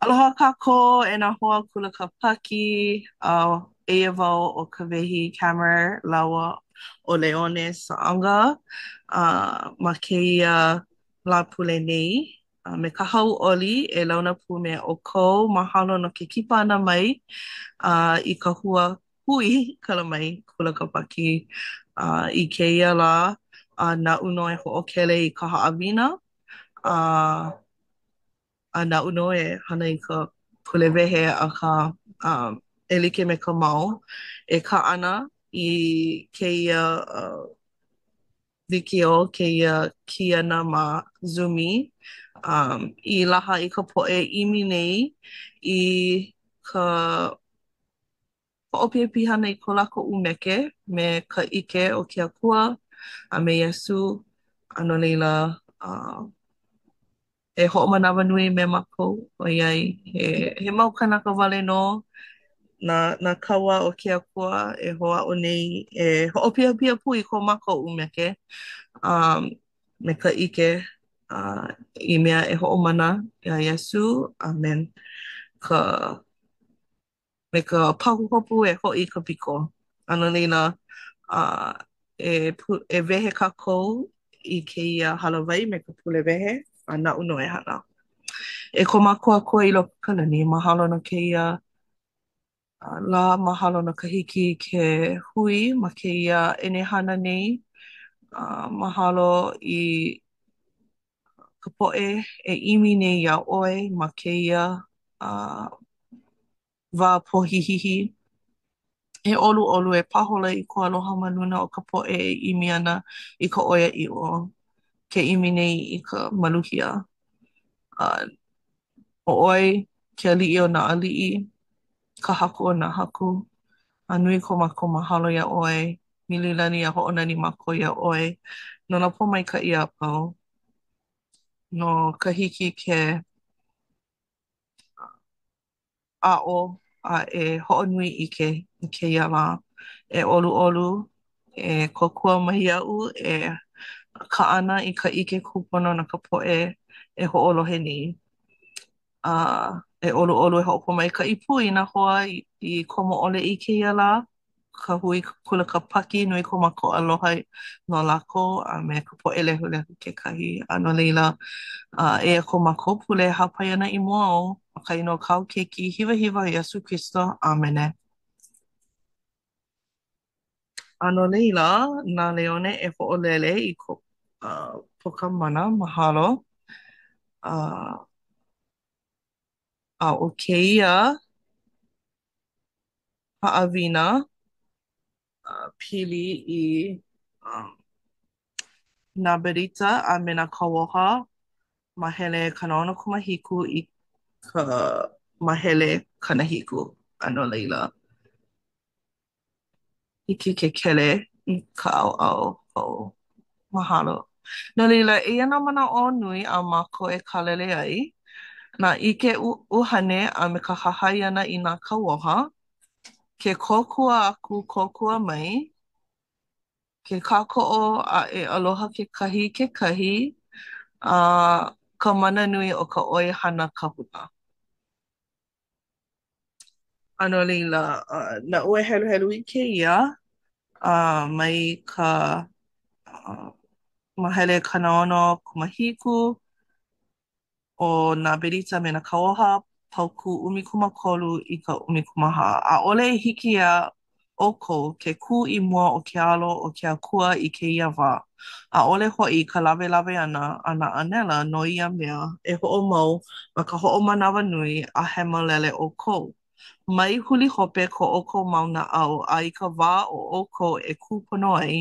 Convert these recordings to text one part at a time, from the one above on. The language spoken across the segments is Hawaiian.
Aloha kākou e nā hoa Kula Kāpaki. Eia wau ʻo Kawehi Kammerer lāua ʻo Leone Saʻanga ma kēia Lāpule nei. Me ka hauʻoli e launa pū me ʻoukou. Mahalo no ke kipa ʻana mai i ka hua hui kala mai Kula Kāpaki i kēia lā. Naʻu nō e hoʻokele i ka haʻawina. A naʻu nō e hana i ka pule wehe, akā, e like me ka mau, e kaʻana i kēia wikiō, kēia kiana ma Zumi, i laha i ka poʻe ʻimi nei i ka hoʻopihapiha ʻana i ko lākou ʻumeke me ka ʻike o ke Akua a me Iesū, a no laila, e hoʻomanawanui me mākou, ʻoiai he, he mau kānaka wale nō nā, nā kauā o ke Akua e hoʻāʻo nei e hoʻopihapiha pū i ko mākou ʻumeke um, me ka ʻike uh, i mea e hoʻomana iā Iesū a me ka me ka pahuhopu e hoʻi i ka piko. A no laila, uh, e, e wehe kākou i kēia hālāwai me ka pule wehe, a naʻu nō e hana. E ko mākou Akua i loko o ka lani, mahalo no kēia lā, mahalo no ka hiki ke hui ma kēia ʻenehana nei. Uh, mahalo i ka poʻe e ʻimi nei iā ʻoe ma kēia uh, wā pohihihi. E ʻoluʻolu, e pāhola i kou aloha ma luna o ka poʻe e ʻimi ana i ka ʻoiaʻiʻo, ke ʻimi nei i ka maluhia. A ʻo ʻoe ke aliʻi o nā aliʻi, ka haku o nā haku, a nui ko mākou mahalo iā ʻoe, mililani a hoʻonani mākou iā ʻoe no nā pōmaikaʻi a pau, no ka hiki ke aʻo a e hoʻonui ʻike i kēia lā. E ʻoluʻolu, e kōkua mai iaʻu e kaʻana i ka ʻike kūpono no ka poʻe e hoʻolohe nei. A e ʻoluʻolu e hoʻopōmaikaʻi pū i nā hoa i komo ʻole i kēia lā. Ka hui Kula Kāpaki, nui ko mākou aloha no lākou a me ka poʻe lehulehu kekahi. A no laila, eia ko mākou pule e hāpai ana i mua ou ma ka inoa o kāu Keiki hiwahiwa ʻo Iesū Kristo. ʻĀmene. A no laila, na Leone e hoʻolele i ko uh, Poka Mana. Mahalo. Uh, a ʻo kēia haʻawina pili i nā berita a me nā kauoha mahele 67 i ka mahele 70. A no laila, hiki ke kele i ka ʻaoʻao hou. Mahalo. No laila, eia nā manaʻo nui a mākou e kālele ai, nā ʻike ʻuhane a me ka hahai ʻana i nā kauoha, ke kōkua aku, kōkua mai, ke kākoʻo a e aloha kekahi i kekahi, a ka mana nui o ka ʻoihana kahuna. A no laila, uh, naʻu e heluhelu i kēia uh, mai ka uh, mahele 67 o nā berita me nā kauoha, paukū 13 i ka 14. ʻAʻole e hiki iā ʻoukou ke kū i mua o ke alo o ke Akua i kēia wā, ʻaʻole hoʻi ka lawelawe ʻana a nā ʻānela no ia mea e hoʻomau ma ka hoʻomanawanui a hemolele ʻoukou. Mai huli hope ko ʻoukou mau naʻau a i ka wā o ʻoukou e kūpono ai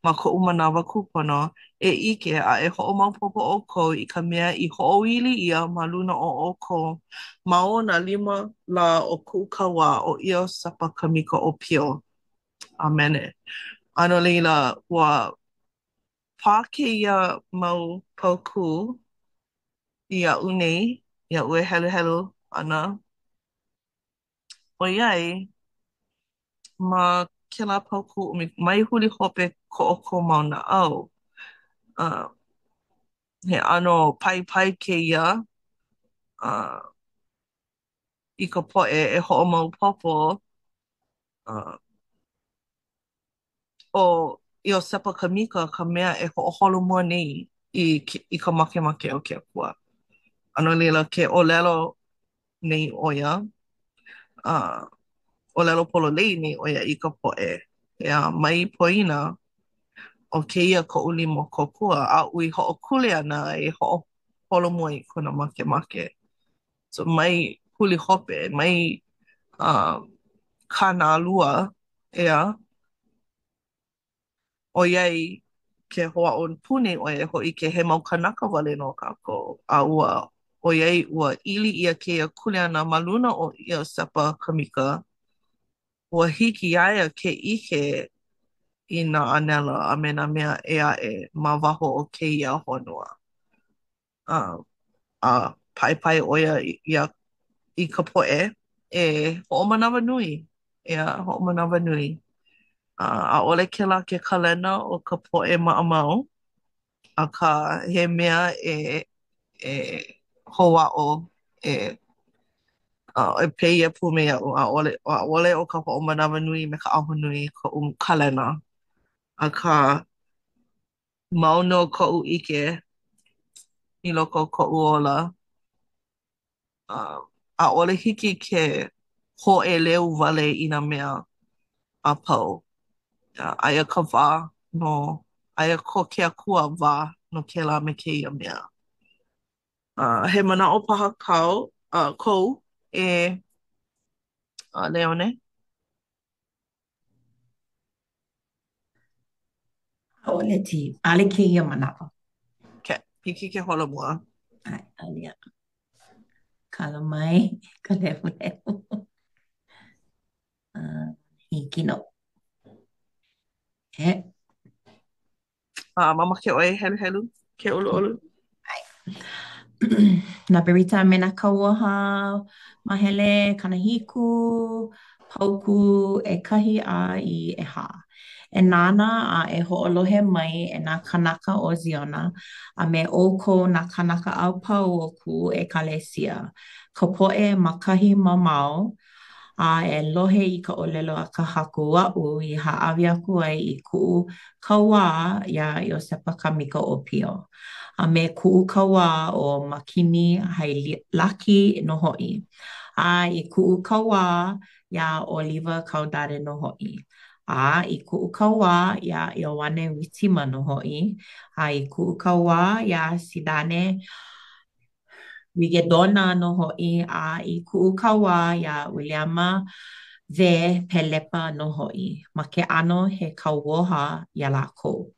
ma koʻu manawa kūpono, e ʻike a e hoʻomaopopo ʻoukou i ka mea i hoʻoili ʻia ma luna o ʻoukou ma o nā lima lā o kuʻu kauā ʻo Iosepa Kamika ʻŌpio. ʻĀmene. A no laila, ua pā kēia mau paukū iaʻu nei, iaʻu e heluhelu ana, ʻoiai, ma kēlā paukū mai huli hope ko ʻoukou mau naʻau. Uh, he ʻano paipai kēia. Uh, i ka poʻe e hoʻomaopopo uh, ʻo Iosepa Kamika ka mea e hoʻoholomua nei i, i ka makemake o ke Akua. A no laila, ke ʻōlelo nei ʻo ia, uh, ʻōlelo pololei nei ʻo ia i ka poʻe, ʻeā, mai poina ʻo kēia koʻu lima kōkua aʻu i hoʻokuleana ai e hoʻoholomua i kona makemake. So mai huli hope, mai uh, kānālua, ʻeā, ʻoiai ke hoʻāʻo pū nei ʻo ia e hōʻike he mau kānaka wale nō kākou, a ua ʻoiai ua ili ʻia kēia kuleana ma luna o Iosepa Kamika, ua hiki iā ia ke ʻike i nā ʻānela a me nā mea ʻē aʻe ma waho o kēia honua. A, a paipai ʻo ia iā i ka poʻe e hoʻomanawanui, ʻeā, hoʻomanawanui. A ʻaʻole kēlā ke kalena o ka poʻe maʻamau, akā he mea e e hoʻāʻo e a e pēia pū me iaʻu, ʻaʻole ʻaʻole ʻo ka hoʻomanawanui me ka ahonui koʻu kalena, akā mau nō koʻu ʻike i loko o koʻu ola. Uh, ʻaʻole hiki ke hōʻeleu wale i nā mea a pau. Aia ka wā no, aia ko ke Akua wā no kēlā me kēia mea. Uh, he manaʻo paha kau, uh, kou e uh, Leone? ʻAʻole ti, ʻaʻole kēia manaʻo. Okay, hiki ke holomua. ʻAe, alia. Kala mai ka lehulehu. Uh, hiki nō. E. A mamake ʻoe e heluhelu ke ʻoluʻolu? Nā Berita a me nā Kauoha Mahele 70, paukū ʻekahi a i ʻehā. E nānā a e hoʻolohe mai e nā kānaka o Ziona, a me ʻoukou nā kānaka a pau o kuʻu ʻekalesia, ka poʻe ma kahi mamao, a e lohe i ka ʻōlelo a ka Haku aʻu i hāʻawi aku ai i kuʻu kauā iā Iosepa Kamika ʻōpio, a me kuʻu kauā ʻo Makini Hailaki nō hoʻi, a i kuʻu kauā iā ʻOliva Kaudare nō hoʻi, a i kuʻu kauā iā Ioane Witima nō hoʻi, a i kuʻu kauā iā Sidane Rigedona nō hoʻi, a i kuʻu kauā iā Uiliama V. Pelepa nō hoʻi, ma ke ʻano he kauoha iā lākou.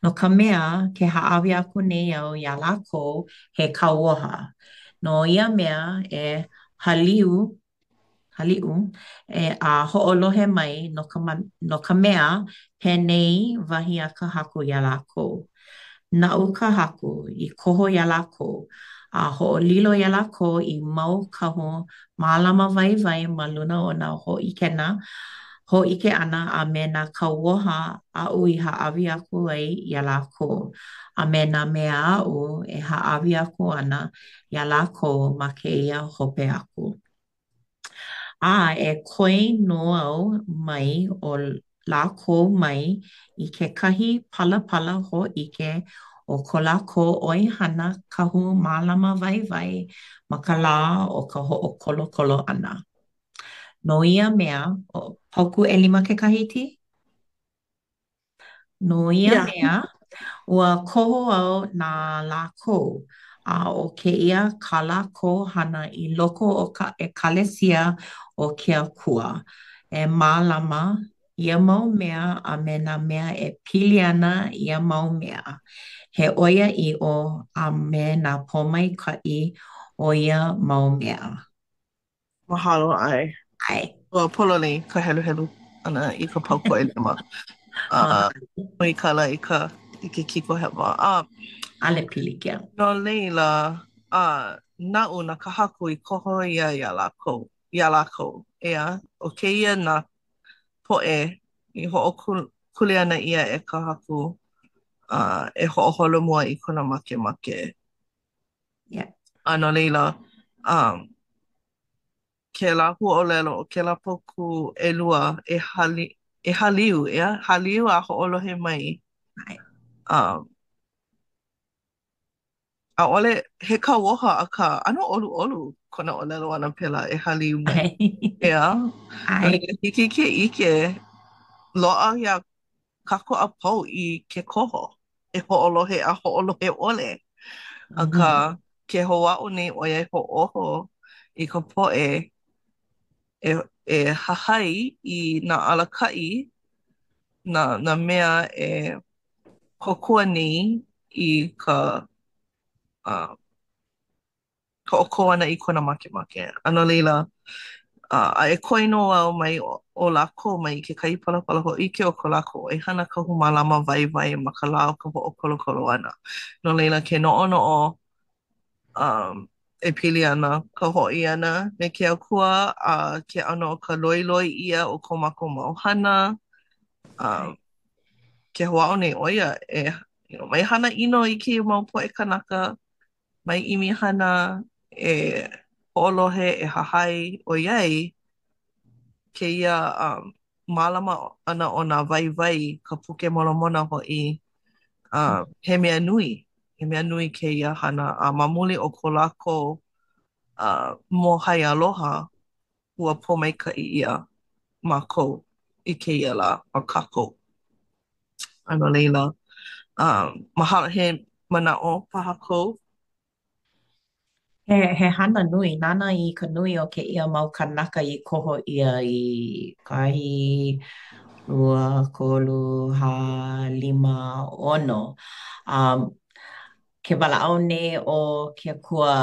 No ka mea, ke hāʻawi aku nei au iā lākou he kauoha, no ia mea e hāliu Haliʻu, e a hoʻolohe mai no ka, no ka mea, penei wahi a ka Haku iā lākou, Naʻu ka Haku i koho iā lākou, a hoʻolilo iā lākou i mau kahu mālama waiwai ma luna o nā hōʻikena, hōʻike ʻana a me nā kauoha aʻu i hāʻawi aku ai iā lākou, a me nā mea aʻu e hāʻawi aku ana iā lākou ma kēia hope aku. A e koi nō au mai o lākou mai i kekahi palapala hōʻike o ko lākou ʻoihana kahu mālama waiwai ma ka lā o ka hoʻokolokolo ʻana. No ia mea, ʻo paukū ʻelima kekahi ti? No ia Yeah. mea, ua koho au na lākou, a ʻo kēia kā lākou hana i loko o ka ʻekalesia o ke Akua, e mālama ia mau mea a me nā mea e pili ana ia mau mea, he ʻoiaʻiʻo a me nā pōmaikaʻi o ia mau mea. Mahalo, ʻae. ʻAe. Ua pololei ka heluhelu ʻana i ka paukū ʻelima. Uh, kala i ka i ke kiko hewa. Uh, ʻAʻole pilikia. No laila, uh, naʻu na ka Haku i koho ia iā lākou, iā lākou, ʻeā, ʻo kēia nā poʻe i hoʻokuleana ʻia e ka Haku uh, e hoʻoholomua i kona makemake. Yeah. A no laila, um, kēlā huaʻōlelo o kēlā paukū ʻelua e hali, e hāliu, ʻeā? Hāliu a hoʻolohe mai. ʻAe. Um, ʻaʻole, he kauoha, akā, ʻano ʻoluʻolu kona ʻōlelo ʻana pēlā e hāliu mai. ʻAe. ʻEā? No ʻAe. laila, hiki ke ʻike, loaʻa iā kākou a pau i ke koho e hoʻolohe a hoʻolohe ʻole. Akā, ke hoʻāʻo nei ʻo ia e hoʻōho i ka poʻe e, e hahai i nā alakaʻi, nā, nā mea e kōkua nei i ka uh, hoʻokō ʻana i kona makemake. A no laila, a e koi nō au mai o lākou mai i kekahi palapala hōʻike o ko lākou ʻoihana kahu mālama waiwai ma ka lā o ka hoʻokolokolo ʻana. No laila, ke noʻonoʻo um, e pili ana ka hoʻi ʻana me ke Akua a ke ʻano o ka loiloi ʻia o ko mākou mau hana, um, ke hoʻāʻo nei ʻo ia e you know, mai hana ʻino i kēia mau poʻe kanaka, mai ʻimi hana e hoʻolohe, e hahai, ʻoiai kēia um, mālama ʻana o nā waiwai, ka Puke Molomona hoʻi, um, he mea nui, he mea nui kēia hana, a ma muli o ko lākou uh, mōhai aloha, ua pōmaikaʻi ʻia mākou i kēia lā, a kākou. A no laila, um, mahalo, he manaʻo paha kou? He, he hana nui. Nānā i ka nui o kēia mau kānaka i koho ʻia i kahi, lua, kolu, hā, lima, ʻono. Um, ke walaʻau nei ʻo ke Akua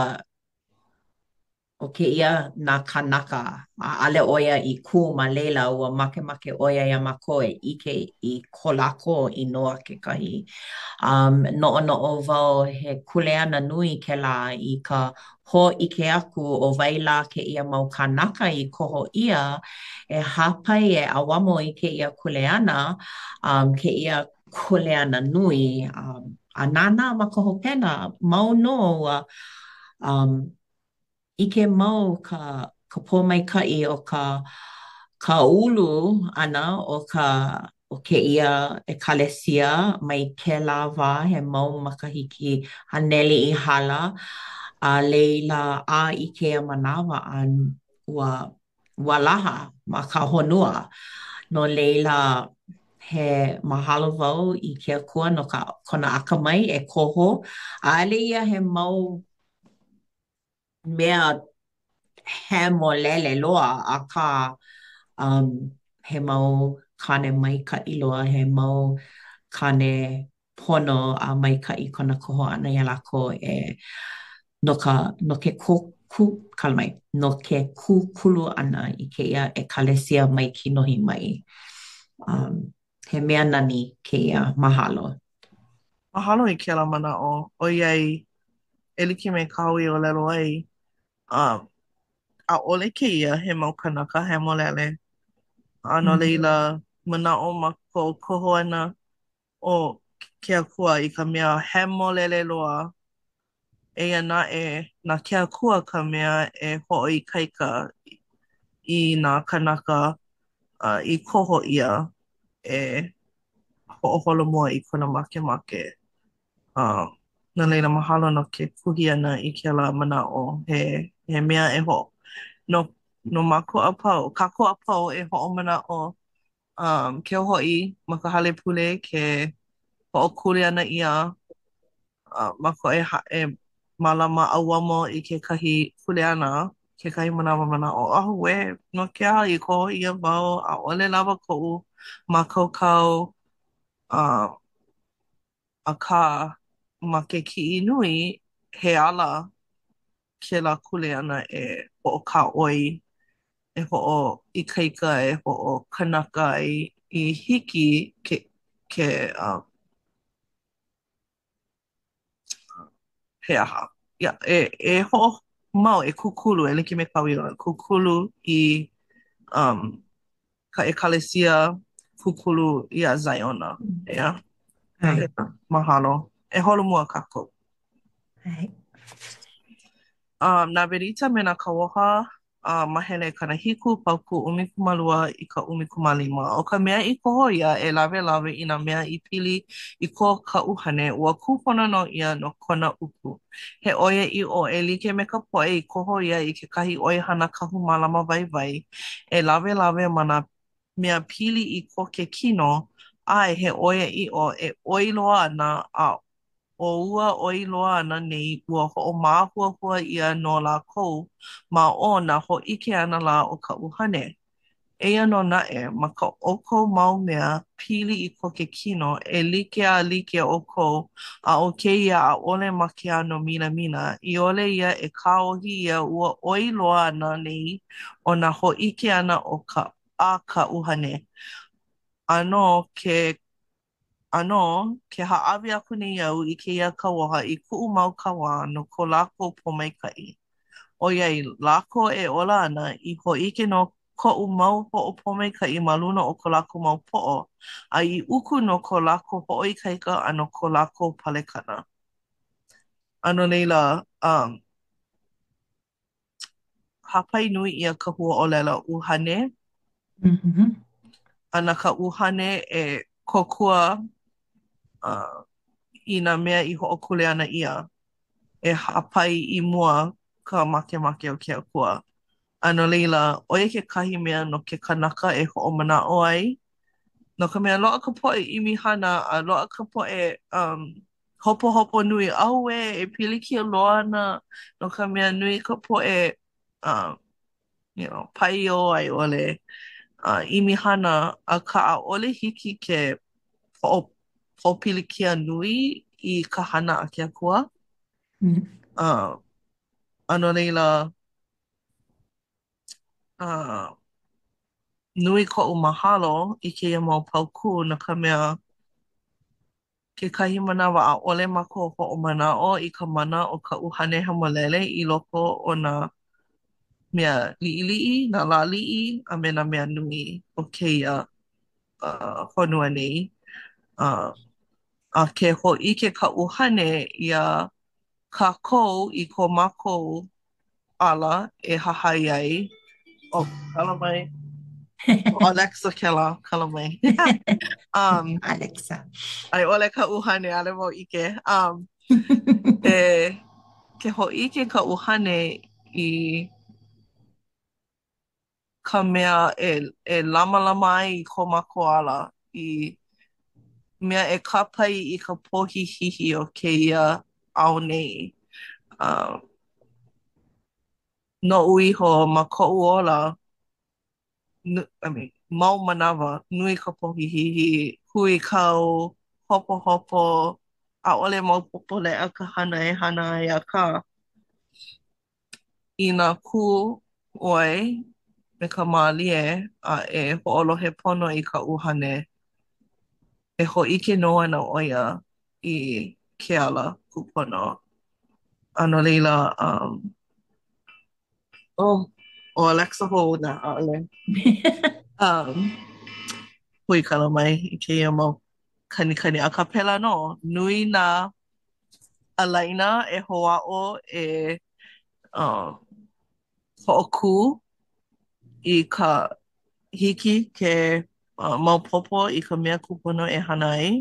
ʻO kēia nā kānaka, ʻaʻole ʻo ia i kū ma laila, ua makemake ʻo ia iā mākou e ʻike i ko lākou inoa kekahi. Um, noʻonoʻo wau he kuleana nui kēlā i ka hōʻike aku ʻo wai lā kēia mau kānaka i koho ʻia e hāpai e ʻauamo i kēia kuleana, um, kēia kuleana nui, um, a nānā ma ka hopena, mau nō ua um, ʻike mau ka ka pōmaikaʻi o ka ka ulu ʻana o ka o kēia ʻekalesia mai kēlā wā he mau makahiki haneli i hala a laila a i kēia manawa a ua ua laha ma ka honua. No laila, he mahalo wau i ke Akua no ka kona akamai e koho. ʻAʻole ia he mau mea hemolele loa, akā, um, he mau kāne maikaʻi loa, he mau kāne pono a maikaʻi kona koho ʻana iā lākou e no ka no ke kō kala mai, no ke kūkulu ʻana i kēia ʻekalesia mai kinohi mai. Um, he mea nani kēia. Mahalo. Mahalo i kēlā manaʻo, ʻoiai e like me kāu i ʻōlelo ai, um, ʻaʻole kēia he mau kanaka hemolele. A no laila, manaʻo ma ko koho ʻana o ke Akua i ka mea hemolele loa, eia naʻe, na ke Akua ka mea e hoʻoikaika i nā kānaka uh, i koho ʻia e hoʻoholomua i kona makemake. Uh, no laila, mahalo no ke kuhi ʻana i kēlā manaʻo. He, he mea e hoʻo, no, no mākou a pau, kākou a pau e hoʻomanaʻo um, keu hoʻi ma ka hale pule ke hoʻokuleana ʻia uh, mākou e, e mālama ʻauamo i kekahi kuleana, kekahi manawa manaʻo, auē, no ke aha i koho ʻia wau, ʻaʻole lawa koʻu mākaukau, uh, akā, ma ke kiʻi nui, he ala kēlā kuleana e hoʻokāʻoi, e hoʻoikaika, e hoʻokanaka ai i hiki ke, ke um, he aha? Ia, e, e hoʻomau, e kūkulu, e like me kāu i kūkulu i um, ka ʻekalesia kūkulu iā Ziona. ʻEā? ʻAe. Mahalo. E holomua kākou. ʻAe. Um, nā welita me nā kauoha. Mahele 70, paukū 12 i ka 15. ʻO ka mea i koho ʻia e lawelawe i nā mea i pili i ko ka ʻUhane, ua kūpono nō ia no kona uku. He ʻoiaʻiʻo, e like me ka poʻe i koho ʻia i kekahi ʻoihana kahu mālama waiwai, e lawelawe ma nā mea pili i ko ke kino, a he ʻoiaʻiʻo, e ʻoi loa ana, a ʻo ua ʻoi loa ʻana nei, ua hoʻomāhuahua ʻia nō lākou ma o nā hōʻike ʻana lā o ka ʻUhane. Eia nō naʻe, ma ko ʻoukou mau mea pili i ko ke kino, e like a like ʻoukou, a ʻo kēia ʻaʻole ma ke ʻano minamina, i ʻole ia e kāohi ʻia ua ʻoi loa ʻana nei o nā hōʻike ʻana o ka a ka ʻUhane. ʻĀnō, ke ʻĀnō, ke hāʻawi aku nei au i kēia kauoha i kuʻu mau kauā no ko lākou pōmaikaʻi, ʻoiai lākou e ola ana, i hōʻike nō koʻu mau hoʻopōmaikaʻi ma luna o ko lākou mau poʻo, a i uku no ko lākou hoʻoikaika a no ko lākou palekana. A no laila, um, hāpai nui ʻia ka huaʻōlelo ʻuhane. Mm -hmm. A na ka ʻuhane e kōkua uh, i nā mea i hoʻokuleana ʻia e hāpai i mua ka makemake o ke Akua. A no laila, ʻo ia kekahi mea no ke kanaka e hoʻomanaʻo ai, no ka mea, loaʻa ka poʻe ʻimi hana a loaʻa ka poʻe um, hopohopo nui, auē, e pilikia loa ana no ka mea nui ka poʻe um, you know, paio a i ʻole uh, ʻimi hana, akā ʻaʻole hiki ke hoʻopōpilikia nui i ka hana a ke Akua. Mm. Uh, a no laila, uh, nui koʻu mahalo i kēia mau paukū no ka mea, Kekahi manawa ʻaʻole mākou hoʻomanaʻo i ka mana o ka ʻUhane Hemolele i loko o nā mea liʻiliʻi, nā lāliʻi, a me nā mea nui o kēia uh, honua nei. Uh, a ke hōʻike ka ʻUhane iā kākou i ko mākou ala e hahai ai. Oh, kala mai. ʻO Alexa kēlā, kala mai. Um, Alexa. A i ʻole ka ʻuhane, ʻaʻole wau ʻike. Um, e, ke hōʻike ka ʻuhane i ka mea e, e lamalama ai i ko mākou ala, i mea e kāpae i ka pohihihi o kēia ao nei. Um, noʻu iho ma koʻu ola, I mean, mau manawa, nui ka pohihihi, huikau, hopohopo, ʻaʻole maopopo leʻa ka hana e hana ai, akā, inā kū ʻoe me ka mālie a e hoʻolohe pono i ka ʻuhane, e hōʻike nō ana ʻo ia i ke ala kūpono. A no laila, um, oh, ʻo Alexa hou na, ʻaʻole. Um, huikala mai i kēia mau kanikani. Akā pēlā nō, nui nā ālaina e hoʻāʻo e um, hoʻokū i ka hiki ke uh, maopopo i ka mea kūpono e hana ai.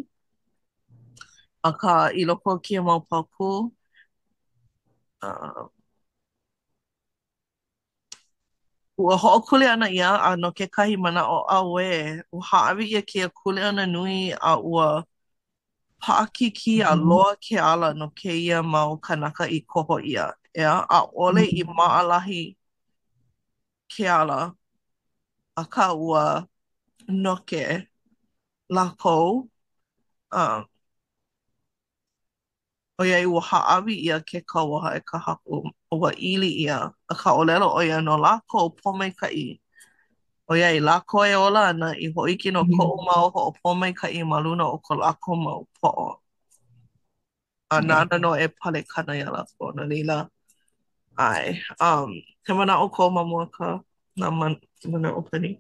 Akā, i loko o kēia mau paukū, uh, Ua hoʻokuleana ʻia, a no kekahi manaʻo, auē, ua hāʻawi ʻia kēia kuleana nui a ua paʻakikī a loa ke ala no kēia mau kānaka i koho ʻia. ʻEā, ʻaʻole i maʻalahi ke ala, akā ua noke lākou, uh, ʻOiai ua hāʻawi ʻia ke kauoha e ka Haku, ua ili ʻia, akā ʻōlelo ʻo ia no lākou pōmaikaʻi, ʻoiai lākou e ola ana i hōʻike nō koʻu mau hoʻopōmaikaʻi ma luna o ko lākou mau poʻo. A nāna nō e palekana iā lākou. No laila, ʻae. Um, he manaʻo kou ma mua ka nā man manaʻo pani?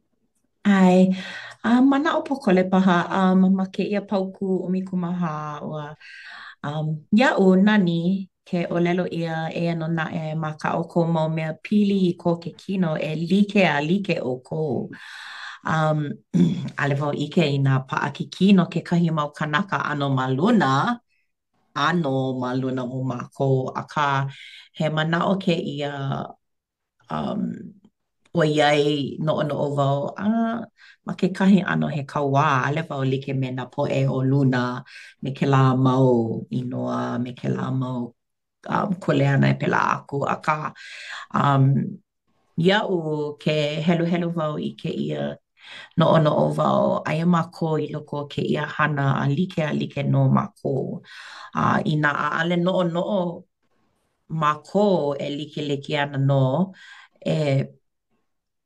ʻAe, a manaʻo pōkole paha, um, ma kēia paukū 14, ua, um, iaʻu, nani. Ke ʻōlelo ʻia, eia nō naʻe ma kā ʻoukou mau mea pili i ko ke kino e like a like ʻoukou. Um, ʻaʻole wau ʻike inā paʻakikī no kekahi mau kānaka ʻano ma luna, ʻano ma luna o mākou, akā, he manaʻo kēia um, ʻoiai noʻonoʻo wau, a ma kekahi ʻano he kauā, ʻaʻole wau like me nā poʻe o luna me kēlā mau inoa, me kēlā mau um, kuleana e pēlā aku. Akā, um, iaʻu ke heluhelu wau i kēia noʻonoʻo wau, aia mākou i loko o kēia hana a like a like nō mākou. A inā ʻaʻole noʻonoʻo mākou e likelike ana nō, e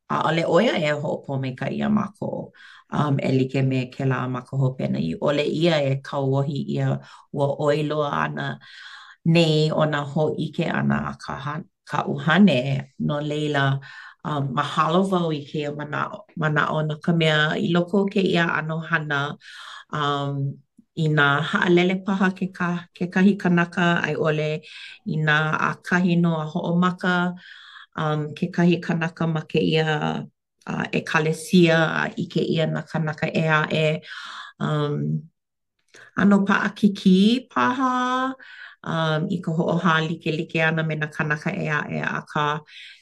ʻaʻole ʻo ia e hoʻopōmaikaʻi iā mākou um, e like me kēlā ma ka hopena i ʻole ia e kauohi ʻia ua ʻoi loa ana nei o nā hōʻike ʻana a ka, ka ʻUhane. No laila, um, mahalo wau i kēia manaʻo, manaʻo no ka mea i loko o kēia ʻano hana um, inā haʻalele paha keka, kekahi kanaka a i ʻole inā ʻakahi nō a hoʻomaka um, kekahi kanaka ma kēia uh, ʻekalesia a ʻike ʻia nā kānaka ʻē aʻe um, ʻano paʻakikī paha um, i ka hoʻohālikelike ʻana me nā kānaka ʻē aʻe, akā,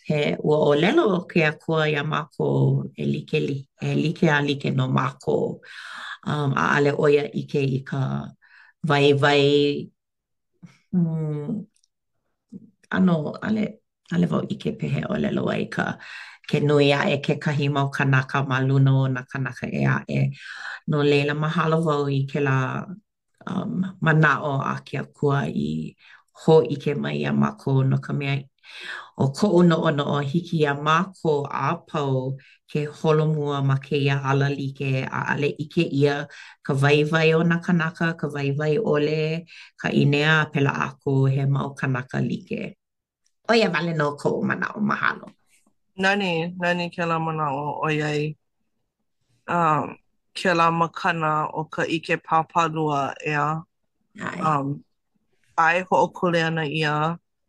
he ua ʻōlelo ke Akua iā mākou e like, e like a like nō mākou. Um, ʻaʻole ʻo ia ʻike i ka waiwai hmm, ʻano, ʻaʻole, ʻaʻole wau ʻike pehea e ʻōlelo ai ka ke nui aʻe kekahi mau kānaka ma luna o nā kānaka ʻē aʻe. No laila, mahalo wau i kēlā um, manaʻo a ke Akua i hōʻike mai iā mākou no ka mea, ʻo koʻu noʻonoʻo, hiki iā mākou a pau ke holomua ma kēia ala like, ʻaʻole ʻike ʻia ka waiwai o nā kānaka, ka waiwai ʻole, ka ʻīnea a pēlā aku, he mau kānaka like. ʻO ia wale nō koʻu manaʻo. Mahalo. Nani, nani kēlā manaʻo ʻoiai um, kēlā makana o ka ʻike pāpālua, ʻeā? ʻAe. Um, ʻae hoʻokuleana ʻia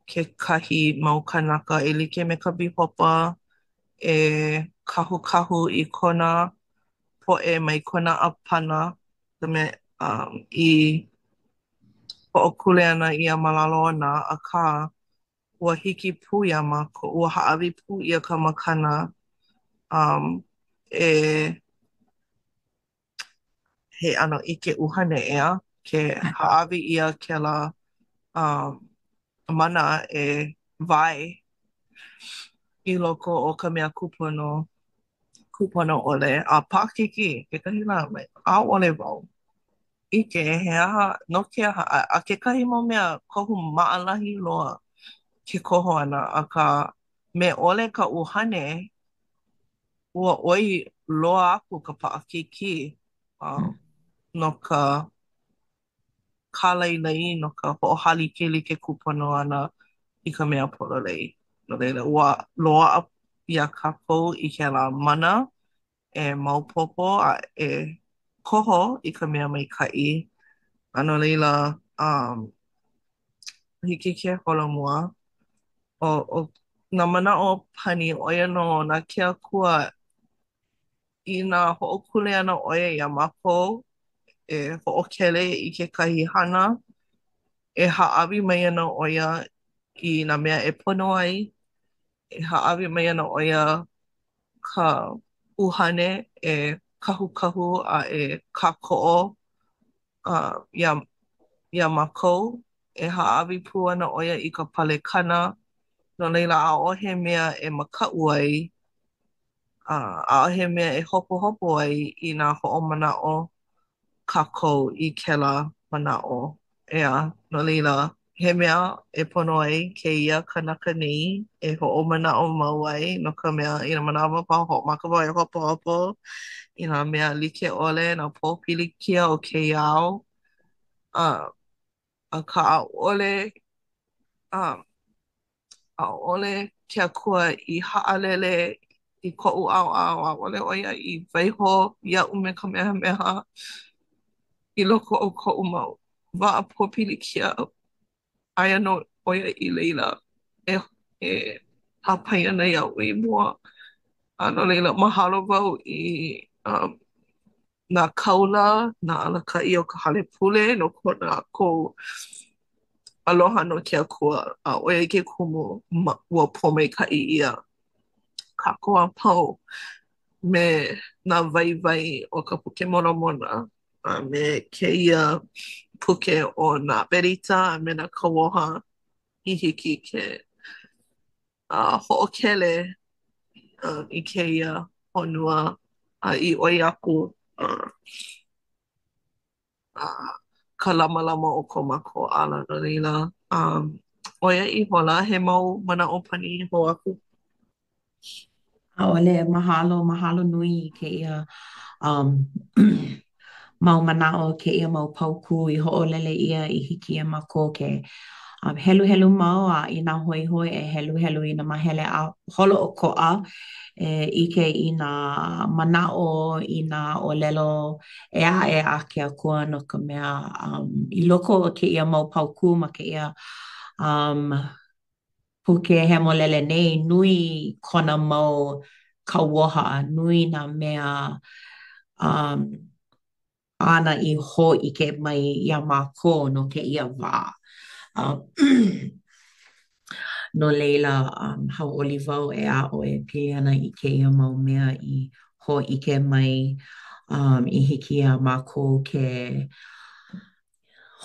kekahi mau kānaka e like me ka bihopa e kahukahu i kona poʻe mai kona ʻāpana ka mea um, i hoʻokuleana ʻia ma lalo ona, akā, ua hiki pū iā mākou, ua hāʻawi pū ʻia ka makana um, e he ʻano ʻike ʻuhane, ʻeā, ke hāʻawi ʻia kēlā um, mana e wae i loko o ka mea kūpono, kūpono ʻole, a paʻakikī kekahi lā, ʻaʻole wau ʻike he aha, no ke aha, a, a kekahi mau mea kohu maʻalahi loa ke koho ʻana, akā me ʻole ka ʻuhane, ua ʻoi loa aku ka paʻakikī um, no ka kālailai, no ka hoʻohālikelike kūpono ʻana i ka mea pololei. No laila, ua loaʻa iā kākou i kēlā mana e maopopo a e koho i ka mea maikaʻi. A no laila, um, hiki ke holomua. ʻO, ʻo nā manaʻo pani, ʻo ia nō na ke Akua inā hoʻokuleana ʻo ia iā mākou e hoʻokele i kekahi hana, e hāʻawi mai ana ʻo ia i nā mea e pono ai, e hāʻawi mai ana ʻo ia ka ʻuhane e kahukahu a e kākoʻo uh, iā, iā mākou. E hāʻawi pū ana ʻo ia i ka palekana, no laila ʻaʻohe mea e makaʻu ai, a ʻaʻohe mea e hopohopo ai inā hoʻomanaʻo kākou i kēlā manaʻo, ʻeā. No laila, he mea e pono ai kēia kanaka nei e hoʻomanaʻo mau ai, no ka mea, i nā manawa a pau, hoʻomaka wau e hopohopo i nā mea like ʻole, nā pōpilikia o kēia ao. A, akā ʻaʻole, a, ʻaʻole ke Akua i haʻalele i koʻu ʻaoʻao, ʻaʻole ʻo ia i waiho iaʻu me ka mehameha i loko o koʻu mau wā pōpilikia. Aia nō. ʻo ia i laila e e hāpai ana iaʻu i mua. A no laila, mahalo wau i um, nā kāula, nā alakaʻi o ka hale pule no ko lākou aloha no ke Akua, a ʻo ia ke kumu ma, ua pōmaikaʻi ʻia kākou a pau me nā waiwai o ka Puke Molomona a me kēia puke o nā berita a me nā kauoha i hiki ke uh, hoʻokele uh, i kēia honua a i ʻoi aku uh, uh, ka lamalama o ko mākou ala. No laila, um, ʻo ia ihola he mau manaʻo pani hou aku. ʻAʻole, mahalo, mahalo nui i kēia um, mau manaʻo, kēia mau paukū i hoʻolele ʻia i hiki iā mākou ke um, heluhelu mau a inā hoihoi e heluhelu i nā māhele a holoʻokoʻa e ʻike i nā manaʻo, i nā ʻōlelo ʻē aʻe a ke Akua no ka mea um, i loko o kēia mau paukū ma kēia um, Puke Hemolele nei, nui kona mau kauoha, nui nā mea um, āna i hōʻike mai iā mākou no kēia wā. Um, no laila, um, hauʻoli wau e aʻo e pili ana i kēia mau mea i hōʻike mai um, i hiki iā mākou ke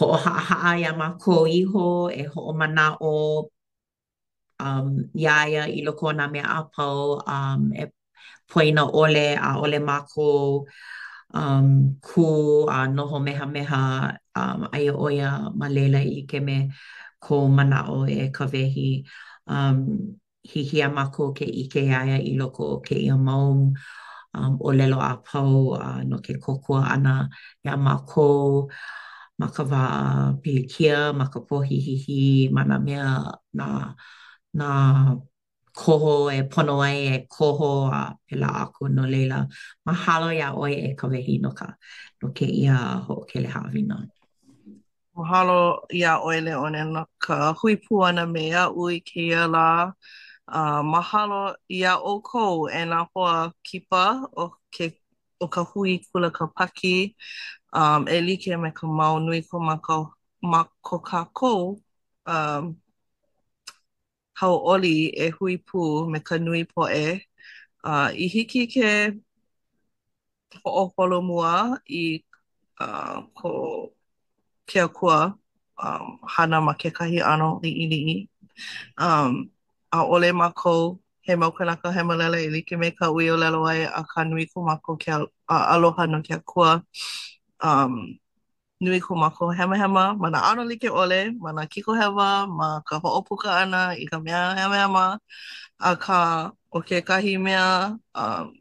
hoʻohaʻahaʻa iā mākou iho, e hoʻomanaʻo um, iā ia i loko o nā mea a pau, um, e poina ʻole, ʻaʻole mākou um, kū a noho mehameha, um, aia ʻo ia ma laila e like me kou manaʻo e Kawehi. Um, hiki iā mākou ke ʻike iā ia i loko o kēia mau um, ʻōlelo a pau uh, no ke kōkua ʻana iā mākou ma ka wā pilikia, ma ka pohihihi, ma nā mea, nā, nā koho e pono ai e koho a pēlā aku. No laila, mahalo iā ʻoe e Kawehi no ka, no kēia hoʻokele haʻawina. Mahalo iā ʻoe Leone no ka hui pū ʻana me aʻu i kēia lā. Uh, mahalo iā ʻoukou e nā hoa kipa o ke o ka hui Kula Kāpaki. Um, e like me ka mau nui ko mākou ma ko kākou um, hauʻoli e hui pū me ka nui poʻe uh, i hiki ke hoʻoholomua i uh, ko ke Akua um, hana ma kekahi ʻano liʻiliʻi. Um, ʻaʻole mākou he mau kanaka hemolele e like me kaʻu i ʻōlelo ai, akā nui ko mākou ke al aloha no ke Akua. Um, nui ko mākou hemahema ma nā ʻano like ʻole, ma nā kiko hewa, ma ka hoʻopuka ʻana i ka mea hemahema, akā ʻo kekahi mea um,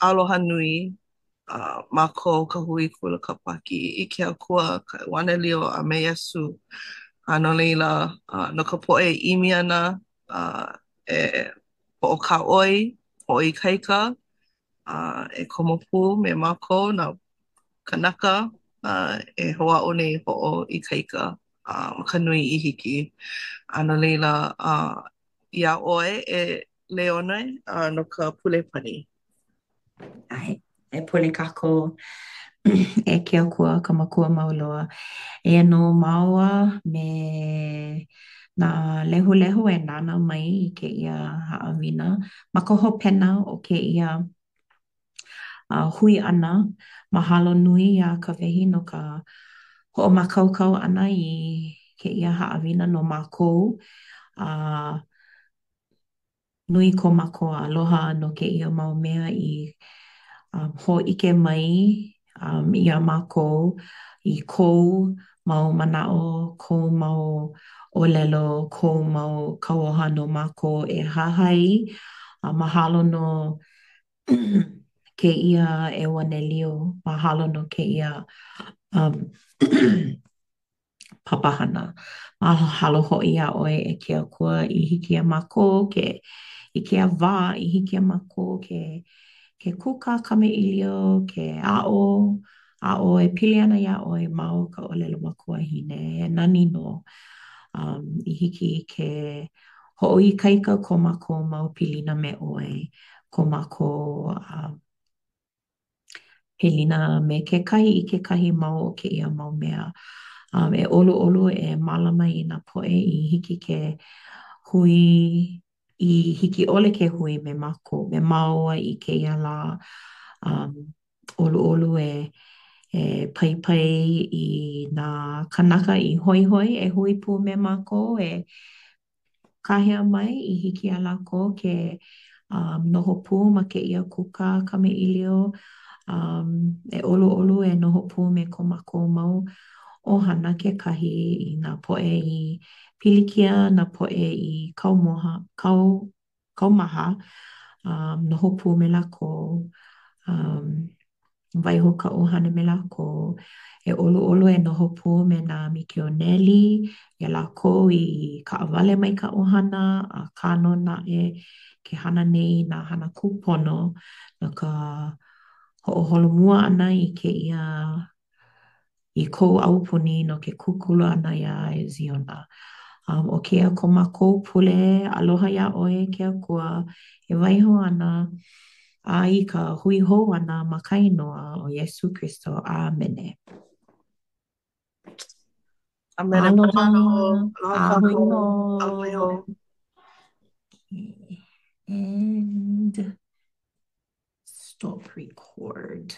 aloha nui uh, mākou ka hui Kula Kāpaki i ke Akua, ka ʻEuanelio a me Iesū. A no laila, uh, no ka poʻe e ʻimi ana uh, e hoʻokāʻoi, hoʻoikaika, uh, e komo pū me mākou nā kanaka uh, e hoʻāʻo nei hoʻoikaika uh, ma ka nui i hiki. A no laila, uh, iā ʻoe e Leone, uh, no ka pule pani. ʻAe, e pule kākou e ke Akua, ka Makua mau loa. Eia nō māua me nā lehulehu e nānā mai i kēia haʻawina ma ka hopena o kēia uh, hui ʻana. Mahalo nui iā Kawehi no ka hoʻomākaukau ʻana i kēia haʻawina no mākou. A uh, Nui ko mākou aloha no kēia mau mea i um, hōʻike mai um, iā mākou i kou mau manaʻo, kou mau ʻōlelo, kou mau kauoha no mākou e hahai. A mahalo no kēia ʻeuanelio, mahalo no kēia um, papahana. Mahalo hoʻi iā ʻoe e ke Akua i hiki iā mākou ke i kēia wā i hiki iā mākou ke ke kūkā kamaʻilio, ke aʻo aʻo e pili ana iā ʻoe ma o ka ʻōlelo makuahine. He nani nō. Um, i hiki ke hoʻoikaika ko mākou mau pilina me ʻoe, ko mākou um, pilina me kekahi i kekahi mau o kēia mau mea. Um, e ʻoluʻolu e mālama i nā poʻe i hiki ke hui i hiki ʻole ke hui me mākou, me māua i kēia lā. Um, ʻoluʻolu e e paipai i nā kānaka i hoihoi e hui pū me mākou e kāhea mai i hiki iā lākou ke um, noho pū ma kēia kūkā kamaʻilio. Um, e ʻoluʻolu e noho pū me ko mākou mau ʻohana kekahi i nā poʻe i pilikia, nā poʻe i kaumoha, kau, kaumaha, um, noho pū me lākou. Um, waiho ka ʻuhane me lākou. E ʻoluʻolu e noho pū me nā mikioneli, iā lākou i kaʻawale mai ka ʻohana, akā nō naʻe ke hana nei i nā hana kūpono no ka hoʻoholomua ʻana i kēia i kou aupuni no ke kūkulu ʻana iā Ziona. Um, ʻo kēia ko mākou pule aloha iā ʻoe e ke Akua e waiho ana a i ka hui hou ʻana ma ka inoa ʻo Iesū Kristo. ʻĀmene. ʻĀmene. Aloha. Aloha A hui kākou. A hui hou. hou. Okay. And stop record.